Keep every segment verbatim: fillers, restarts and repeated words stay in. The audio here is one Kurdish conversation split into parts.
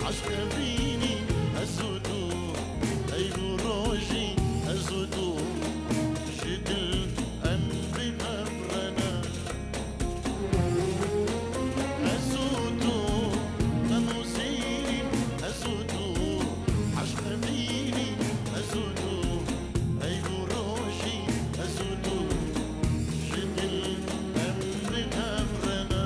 Eşq evînî ez û tu, ey û rojî ez û tu, ji dil em bi hev re ne. Ez û tu, mem û zîrî ez û tu, eşq evînî ez û tu, ey û rojî ez û tu, ji dil em bi hev re ne.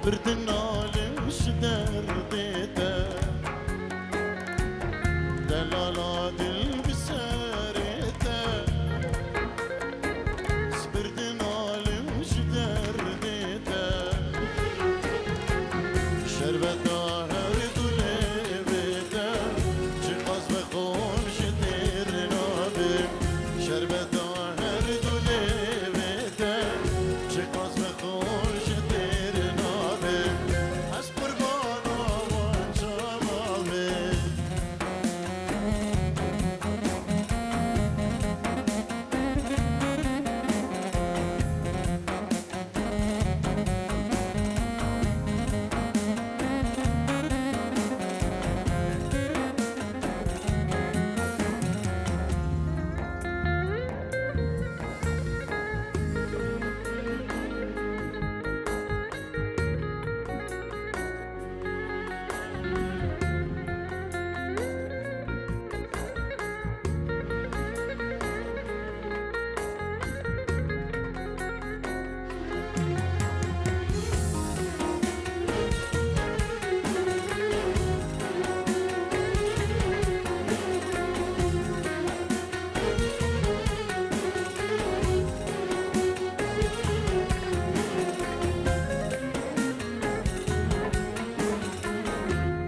Spir dinalim ji derdê te, delala dil bi serê te. Spir dinalim ji derdê te, şerbeta her du lêvê te. Çiqas vexwe ji têr nabim, şerbeta her du lêvê te. Çiqas vexwe ji têr nabim, ez qurbana wan çavan bim.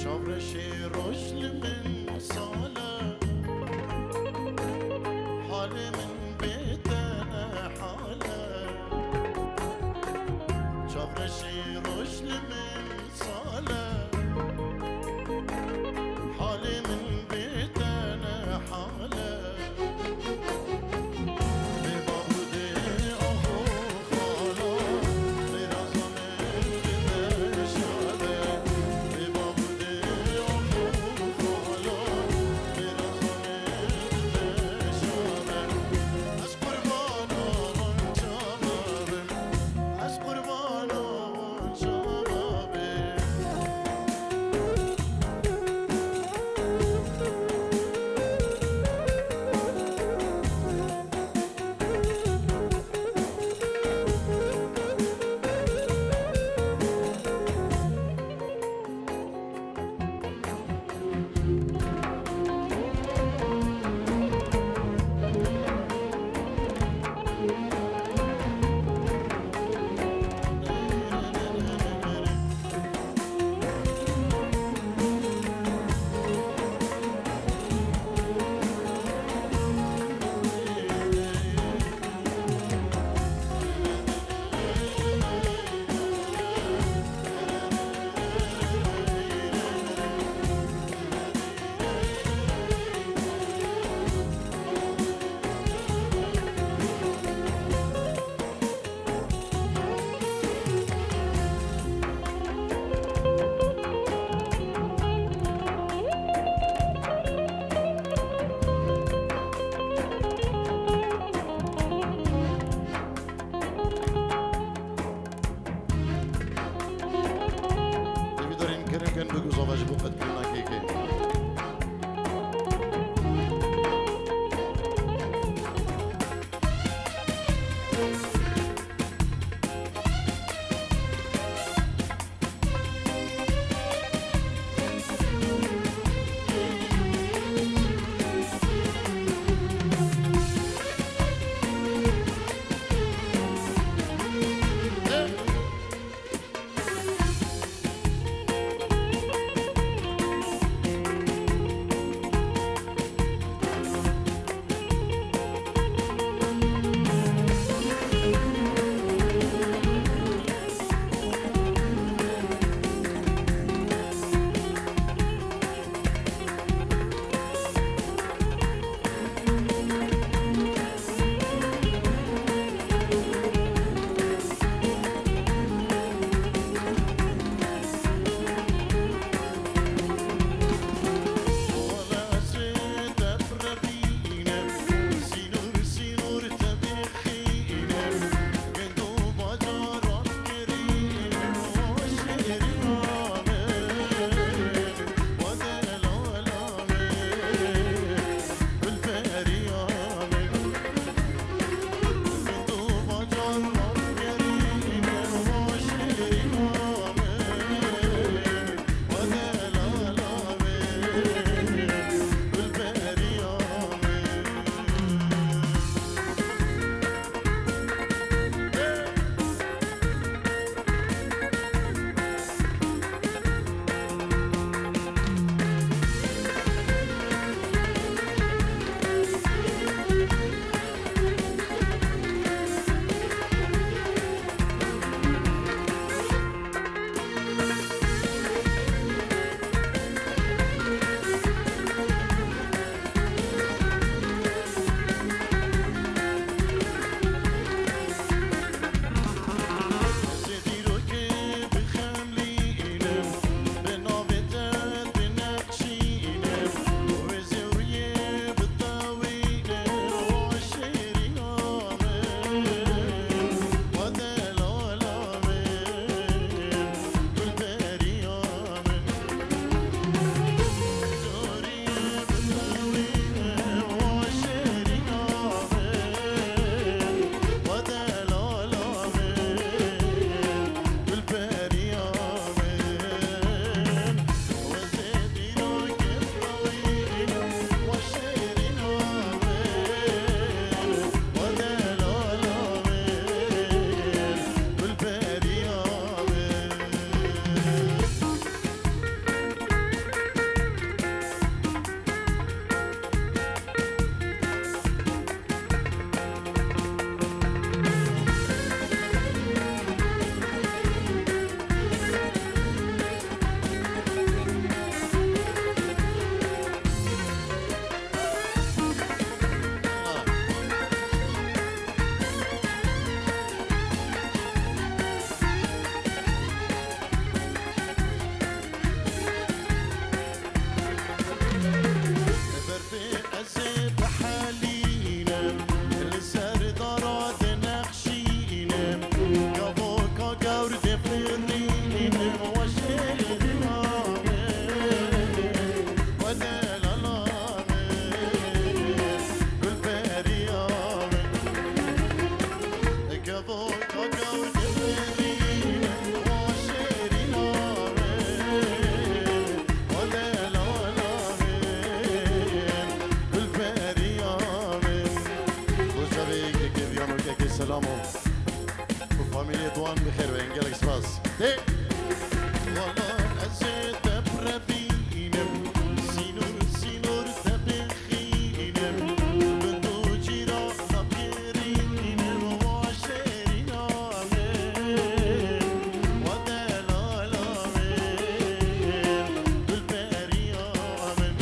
Çavreşê roj li min sal e, halê min bê te ne hal e. Çavreşê roj li min sal e, halê min bê te ne hal e. Hêvîdarîm kirin kin bi guzava ji bo qetkirina kêkê. Selam û famîliyê Doğan bi xêr ve, gelek spas. Dê. Wala ez ê te bi revînim, sînor, sînor te bixînim, gund û cîrana bixînim, wa şêrîna min, wa delala min, gulperiya min.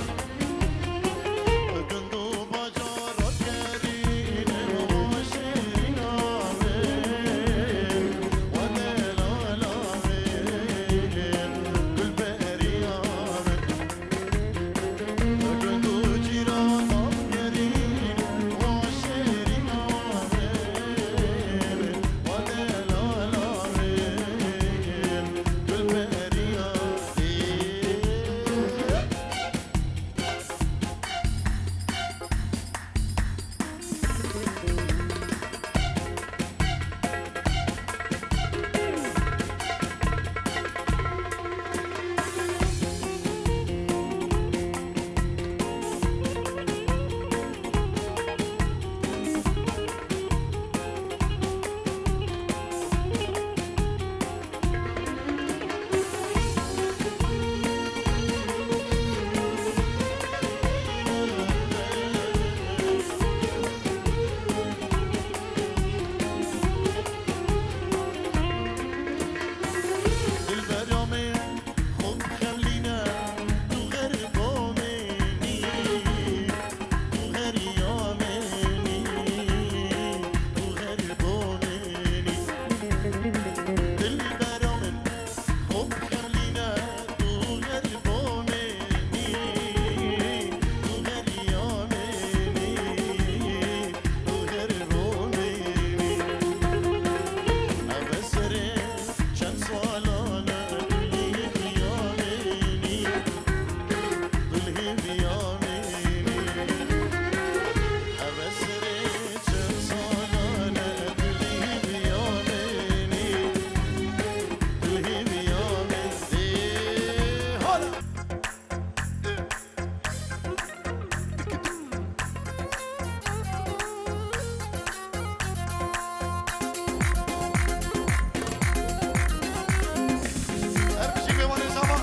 Her bijî mêvanê zaman.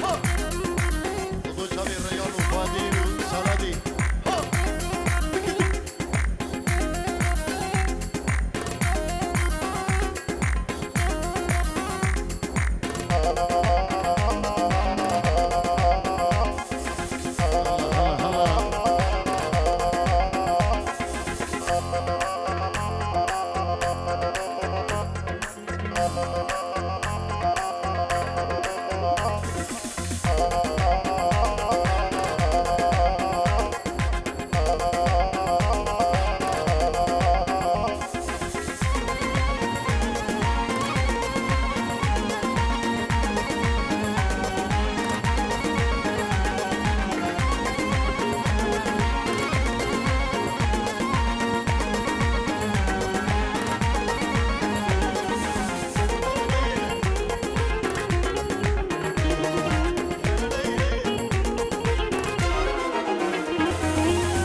Ha! Li bo çavê Reyhan û Fadîl û Saladî. Ha!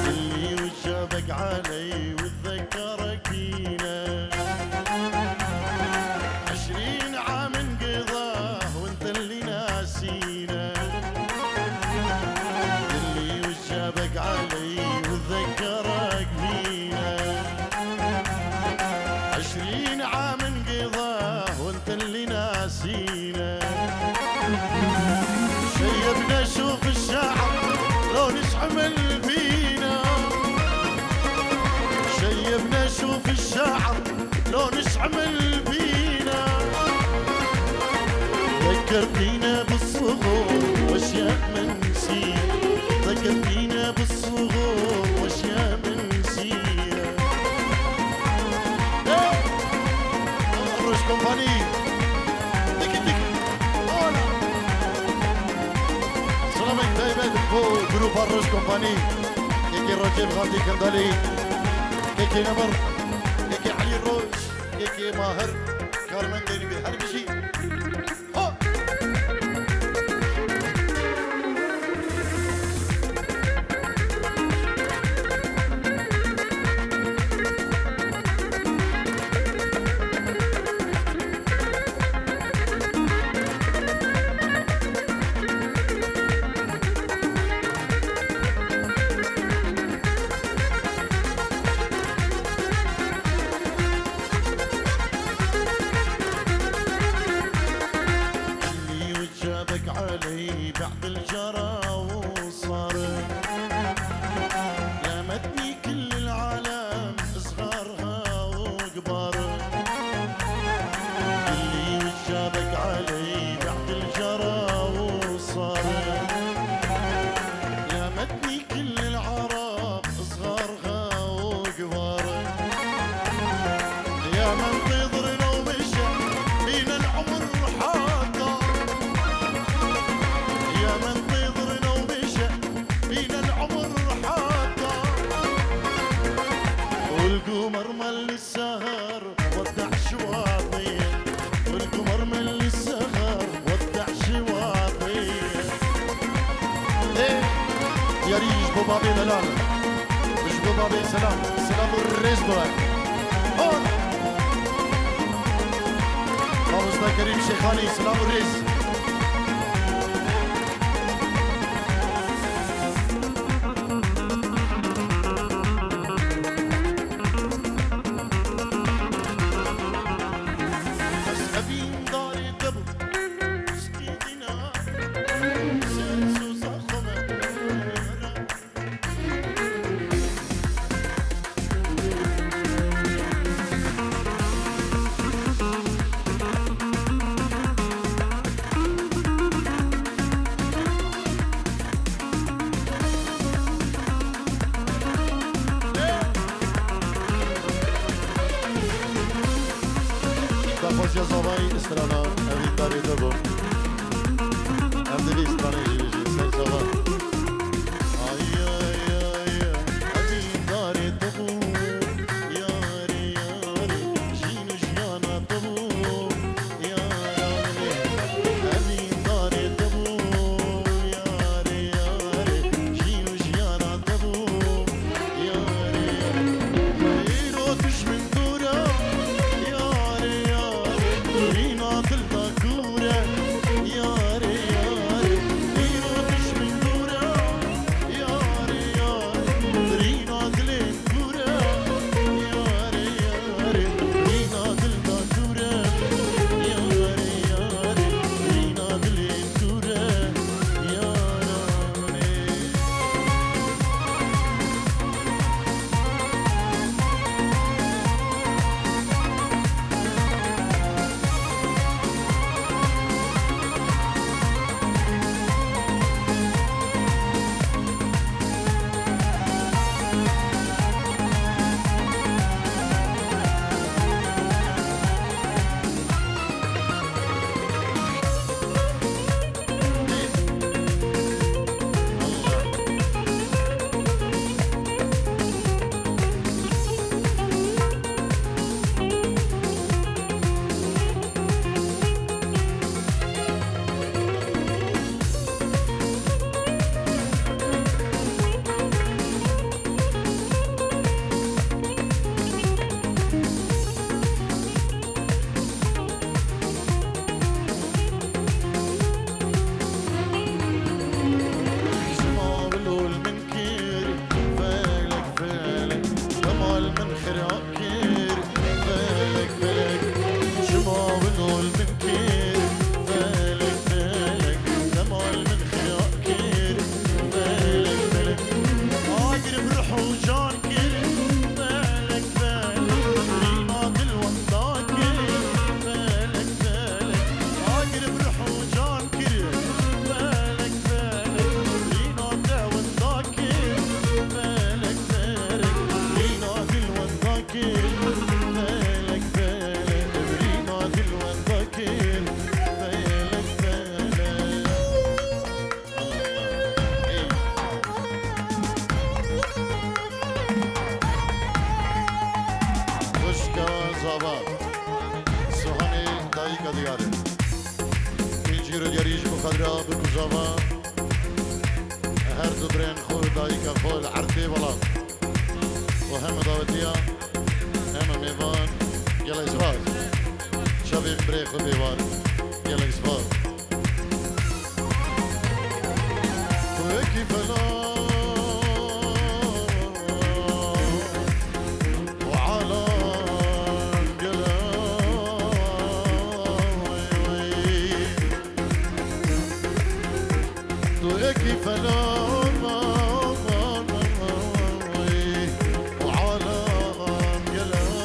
دلي وشافك علي واتذكرك فينا. عشرين عام انقضاه وانت اللي ناسينا. دلي وشافك علي واتذكرك فينا. عشرين عام انقضاه وانت اللي ناسينا. شيبنا شوف الشعر لو نشعمل فينا. شيبنا شوف الشعر لو نشعمل فينا. ذكرتينا بالصغور واشياء ما نسيت. ذكرتينا بالصغور واشياء ما نسيت. Roj Kompanî. Tiki tiki. Hola. Selamên taybet bo grûpa Roj Kompanî. Kekê Recep Xatî Kendalî. Kekê Nemir. Kekê Elî Roj. Kekê Mahir. Karmendên wî her bijî. يا من تضرنا ومشى بينا العمر حتى، يا من تضرنا ومشى بينا العمر حتى، والقمر مل السهر ودع شواطئ، والقمر مل السهر ودع شواطئ. Ê, yarî ji bo babê delal, ji bo babê selam, selam û rêz bibe. On. Mamosta Kerîm Şêxanî, selam û rêz. Ez evîndarê te bûm, stîdîna, ser soza xwe me. Daxwaziya zavayî strana evîndarê te bû. Em divê stranê jî bijîn ser zava. Ay, ay, ay, ay, evîndarê te bû. Yarê, yarê, jîn û jiyana te bû. Yarê, evîndarê te bû. Yarê, yarê, jîn û jiyana te bû. Yarê, îro dijmin dûr e. Yarê, yarê, rîna dil da kûr e. Yarê, yarê, îro dijmin dûr e. Yarê, yarê, rîna dilên kûr e. Yarê, yarê, rîna dil da kûr e. Yarê, yarê, rîna dilên kûr e. Yaranê. Ji mawil ol min kir, felek, felek, kemal min xira kir, felek, felek, ji mawil ol min kir, felek, felek, kemal min xira kir, felek, felek, agir bi ruh û can kir, felek, felek, rîna dil wenda kir, felek, felek, agir bi ruh û can kir, felek, felek, rîna te wenda kir, felek, felek, rîna dil wenda kir, felek, felek, rîna dil wenda kir, felek, felek. Xwişka zava, Suhanê dayika diyar e. Încîr û diyarî ji bo xwe dira bi ku zava her du birên xwe û dayika xwe li erdê welat. û heme dawetiya, heme mêvan, gelek spas. Çavên birê xwe bêwar, gelek spas. Wekî felan û alam gelek. Tu yekî felan û alam gelek.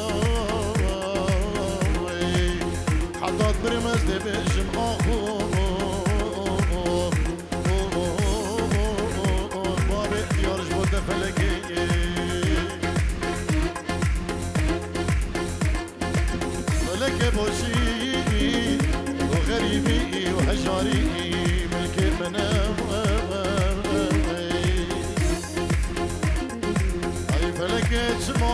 Heta dibirim ez dê bêjim ax û Kê boşî û xerîbî û hejarî milkê min e. Ay felekê çima